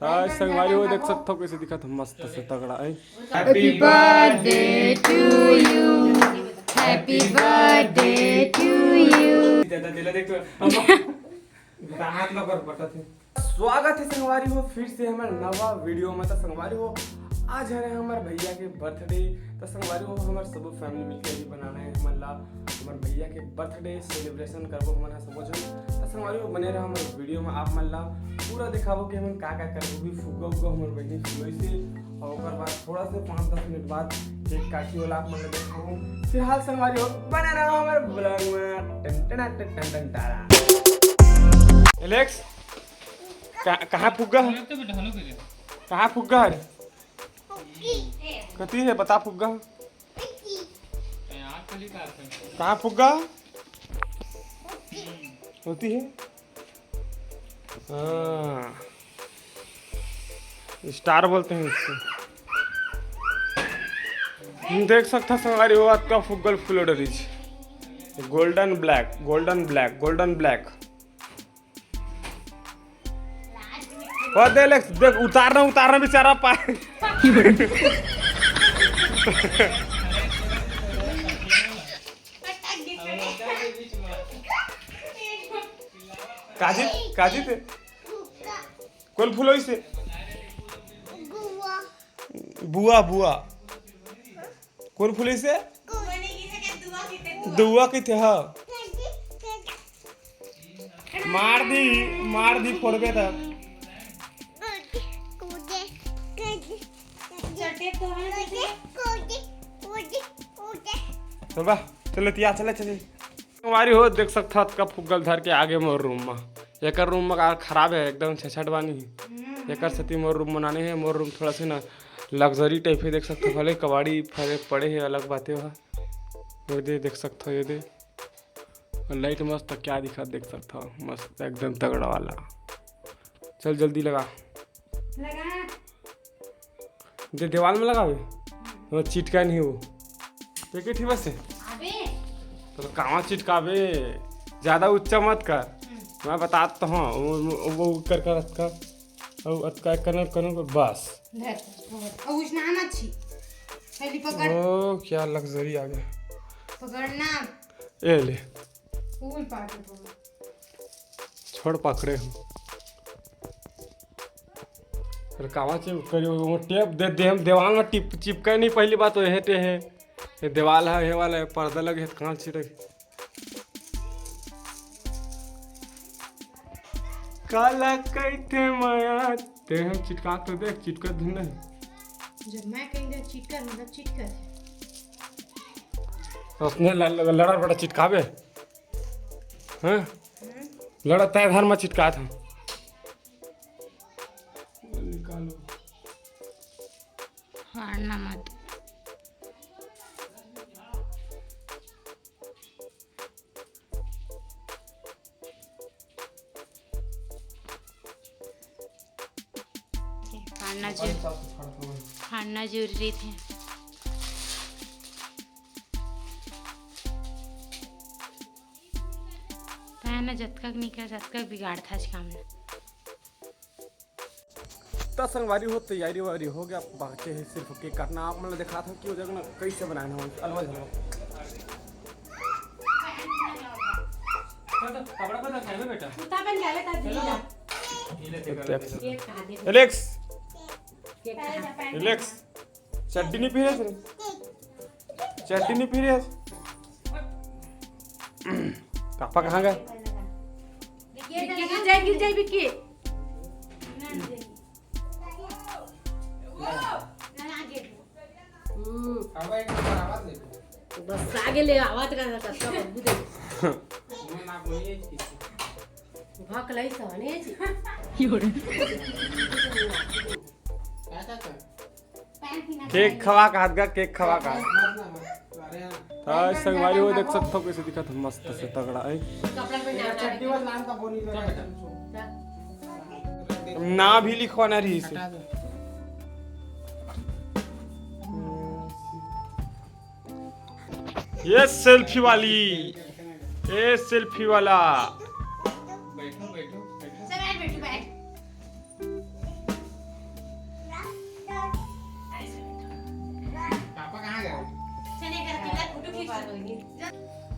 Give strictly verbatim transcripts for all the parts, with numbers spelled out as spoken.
त संगवारी हो, देख सकथव कइसे दिखत हे, मस्त से तगड़ा हे। Happy birthday to you. Happy birthday to you. दादा, देला देख तो। हाथ ला कर पटत हे। स्वागत हे संगवारी हो फिर से हमर नवा वीडियो में। त संगवारी हो, आज हरे हमर भैया के बर्थडे। त संगवारी हो, हमर सबो फैमिली मिलके अभी बनाना हे हमन ला हमर भैया के बर्थडे सेलिब्रेशन करबो हमन ह सबो झन। त संगवारी हो, बने रहा हमर वीडियो में, आप मन ला पूरा दिखाबो कि हमन का का करबो। भी फुग्गा उग्गा हमर बहिनी फुलोइसे, और ओकर बाद थोड़ा से पाँच दस मिनट बाद केक काटी वाला आप मन ला दिखाबो। फिलहाल संगवारी हो, बने रहा हमर ब्लॉग में। टन टन टन टन टन टारा। एलेक्स, कहाँ फुग्गा हे? कहाँ फुग्गा हे? कति हे बता फुग्गा? कहाँ फुग्गा? होती है। हाँ। स्टार बोलते हैं इसको। हम देख सकता संगवारी हो, अतका फुग्गल फुलो डरिस। Golden black, golden black, golden black। ओ दे एलेक्स, देख, उतारना, उतारना बेचारा पाए। काजी, काजी ते। कोन फुलोइसे? बुआ, बुआ। कोन फुलोइसे? दुआ कहिथे, हाँ। मार दी, मार दी, फोड़बे त। चल बा, चल तिया, चल, चल। संगवारी हो, देख सकथव, अतका फुग्गल धर के आगे मोर रूम म। एकर रूम म का खराब हे, एकदम छेछट बानी हे। एकर सेती मोर रूम बनाने हे। मोर रूम थोड़ा से ना लग्जरी टाइप हे, देख सकथव, भले कबाड़ी फरे पड़े हे, अलग बात हे। वो दे, देख सकथव, ये दे। और लाइट मस्त क्या दिखा, देख सकथव, मस्त एकदम तगड़ा वाला। चल जल्दी लगा। लगा। दे, देवाल में लगावे। वो चिटका नहीं वो। देखे ठीक बस। अबे। तो कामा चिटकावे? ज्यादा ऊंचा मत कर। मैं बतात तो हूँ, वो, वो, वो कर कर अतका, और अतका करना, करना, बस। धर, और उछना मत छी। पहली पकड़। ओ, क्या लग्जरी आ गया। पकड़ना। ए ले। फूल पाके पकड़। छोड़ पकड़े हो। अरे कावा चिप करियो, वो टेप दे दे, हम देवाल में टिप, चिपके नहीं, पहली बात तो यह ते है। ये देवाल है, ये वाला है, पर्दा लगे है, तो कहाँ चिटक? काला कहिथे माया, ते हम चिटका तो देख, चिटकत धुन नहीं। जब मैं कहीं दे चिटकत, मतलब चिटकत है। उसने ल-, ल-, लड़ा बड़ा चिटकावे। हाँ? लड़ा तय घर में चिटकात हम। निकालो। फाड़ना मत। फाड़ना जरूर, फाड़ना जरूरी थे। तैं ना जतका के निकल, जतका के बिगाड़थस काम ल। त संगवारी हो, तैयारी वारी हो गया, बाकी है सिर्फ केक काटना। आप मन ल दिखात हूँ कि वो जगह ना कैसे बनाए हैं अलवा झलवा। कपड़ा पहन के आवे बेटा। जूता पहन के आवे, तब दिल्ली जा। केक कहाँ दे? एलेक्स, पहले जा, पहन एलेक्स, चड्डी नहीं पहने थे? चड्डी नहीं पहने आज? पापा कहाँ गए? विक्की, गिर जाए, गिर जाए विक्की। हम्म। बस आगे ले आवाज का, का, का बब्बू दे। भक लई सहने जी। केक खवा का हाथ गा, केक खवा का। त संगवारी हो देख सकथव कैसे दिखत हे, मस्त से तगड़ा है। ना भी लिखवाना रही इसे। ये सेल्फी वाली, ये सेल्फी वाला। बैठो, बैठो, बैठो। सब बैठ, बैठो, बैठ।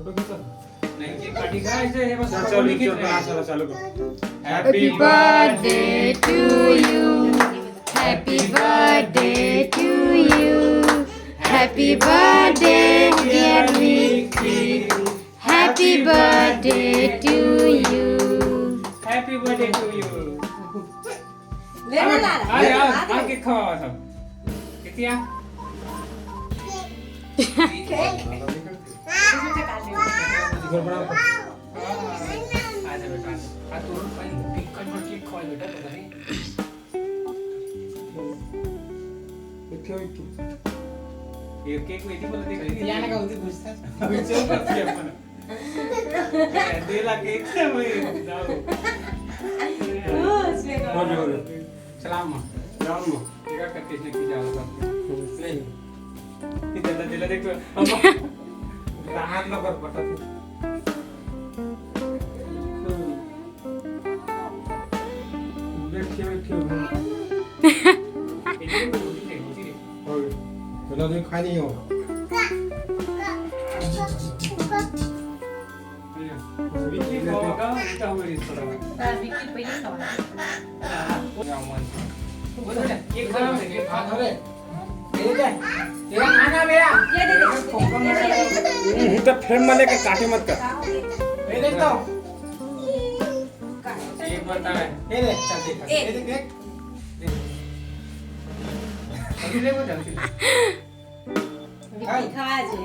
नहीं, केक काटी का ऐसे है, बस चल, चलो, चलो, चलो, चलो, चलो। Happy birthday to you. Happy birthday to you. Happy birthday, dear Vicky. Happy birthday to you. Happy birthday to you. ले ना, लाला। आ, आ, आ, आ, केक खवावा सब। कितिया? इधर बड़ा। आ जा बेटा, आ जा। आ, तू भाई, टिक्का जोड़ के खवा बेटा, पता नहीं। इतने, इतने। ये केक में इतनी बोला, देख, इतने आने का उतनी खुश था। अभी चल बस ये अपन। दे ला केक से भाई, जाओ। हो गया, हो गया। सलाम माँ। सलाम माँ। देखा कर किसने की जा रहा था। नहीं। ये दादा दिला देख तो। अब बाहर ना कर पता था। बैठिए, बैठिए। हो गया। चलो, अभी खा नहीं हो। विक्की खाओगा, इतना हमें नहीं पड़ा। हाँ, विक्की पहले खाओ। बोल बेटा, ये खाना है, ये खा। अरे, ये दे, ये खाना मेरा। ये दे दे। ये तो फ्रेम वाले का काटे मत कर। ये देख तो। एक बार ना है। ये देख, चल देख। एक। ये देख, देख। देख। अभी ले वो जल्दी। विक्की खा जे।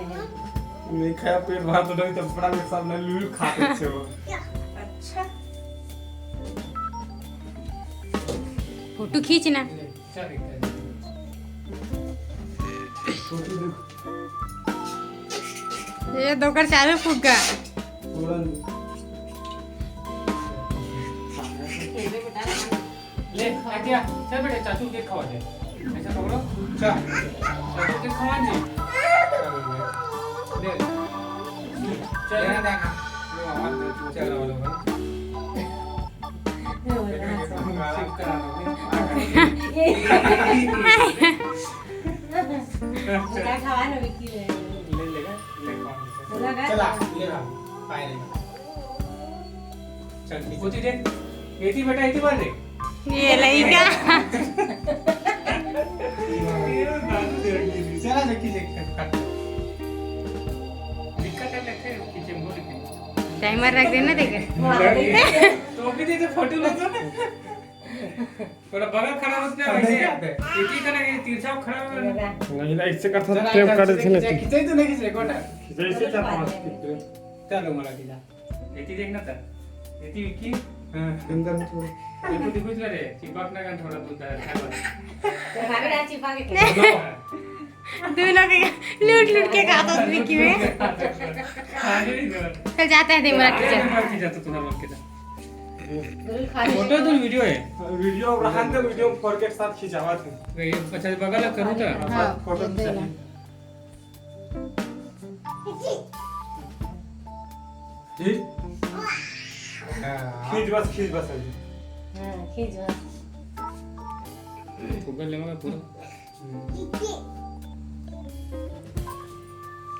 नहीं खाया, पेट भरा तो नहीं, तो बड़ा के सामने लूलू खाते थे वो। अच्छा। फोटो खींच ना। चल, एक। फोटो देख। ये दोकर चालू फूक गा। उड़न। ले, काटिया, चल बेटे, चाचू केक खवा दे। ऐसा पकड़ो। चल। चाचू केक खवा दे। ले। चल। ये ना देखा। लो, हमारे चाचू चल रहा होगा। ये देखो, ये देखो, ये देखो। ये देखो। क्या खावा ना विक्की ने। ले लेगा, ले खावा। लगा। चला, ले खा, पाए रे। चल, ठीक। पूछी दे। एती बेटा, एती बार रे। ये लइका। चला, देखी, देख, काट। दिक्कत है, देखे, खींचे, मुंह दिखे। टाइमर रख देना, देखे। तो भी दे दे, फोटो लगा। थोड़ा बगल खड़ा होते हैं, वैसे। इसी तरह ये तिरछा खड़ा हो। नहीं, नहीं, इससे करता चला, फ्रेम काट देते खींचे, नहीं। खींचे तो नहीं खींचे, कोटा। खींचे इससे चार पांच। चलो, मला खींचा। एती देखना था। एती विक्की? हाँ। अंदर में थोड़ा। देखो, देखो, इसमें रे, चिपक ना कर थोड़ा दूर था, था बस। तो भाभी रात चिपा के खेलो। दोनों के लूट लूट के खाता था विक्की में। खाने ही दो। चल जाते हैं, देख, मला खींचा। अरे, मत खींचा तो तुम्हारा मत खींचा। गुरु खा ले। फोटो तो वीडियो है। वीडियो अब रहा तो वीडियो फोर के साथ खिंचावा था। वही, अच्छा, बगल करूँ तो? हाँ, फोटो ये खींचा। देना। ठीक? हाँ। खींच बस, खींच बस अभी। हाँ, खींच बस। ऊपर लेवा का पूरा।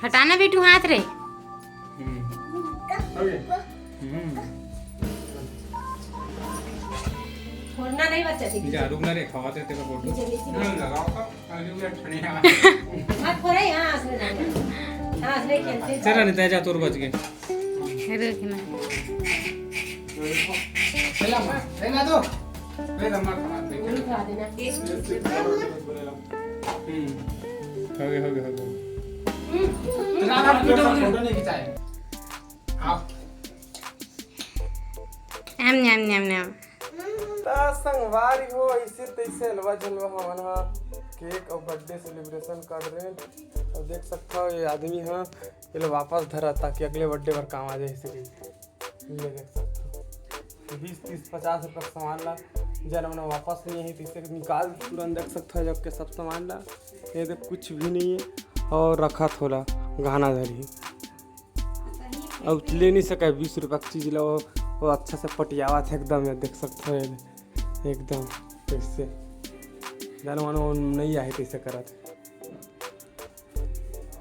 हटाना बेटू हाथ रे। हम्म। हो गया। हम्म। फोड़ना नहीं बच्चा, ठीक है। जा, रुक ना रे, खवाते तेरा फोटो। नीचे, नीचे, नीचे। ना, लगाओ तो, अभी मैं ठंडी हवा। मत फोड़े, यहाँ हंसने जाएगा। हाँ, हंसने खेलते हैं। चल, अनिता, जा, तोर बच गए। रुक ना। पहला मार, पहला दो। पहला मार, खवा दे। गुरु खवा देना। हम्म। हो गया, हो गया, हो गया। हम्म। चला, आप फोटो, फोटो नहीं खिंचाए। आप। एम, न्याम, न्याम, न्याम। त संगवारी हो, ऐसे तैसे अलवा झलवा हमन ह केक अउ बर्थडे सेलिब्रेशन कर रहे हैं। अब देख सकता हो, ये आदमी ह, ये लो वापस धरा, ताकि अगले बर्थडे बर काम आ जाए, इसे कही। ये देख सकता हो, बीस, तीस, पचास रुपये का सामान ला, जन मन वापस नहीं है, तो इसे निकाल तुरंत, देख सकता हो, जब के सब सामान ला। ये देख, कुछ भी नहीं है, और रखा थोला गहना धरी। अब ले नहीं सके बीस रुपया के चीज ला, वो, वो अच्छा से पटियावा था एकदम, ये देख सकते हो, ये एकदम कैसे जान मानो वो नहीं आहे, कैसे करत।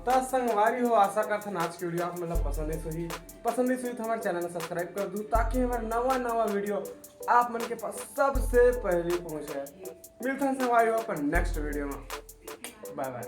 त संगवारी हो, आशा करथन आज के वीडियो आप मन ला पसंद आइस होही। पसंद आइस होही त हमर चैनल ला सब्सक्राइब कर दू, ताकि हमर नवा नवा वीडियो आप मन के पास सबसे पहले पहुंचे। मिलथन संगवारी हो अपन नेक्स्ट वीडियो में। बाय बाय।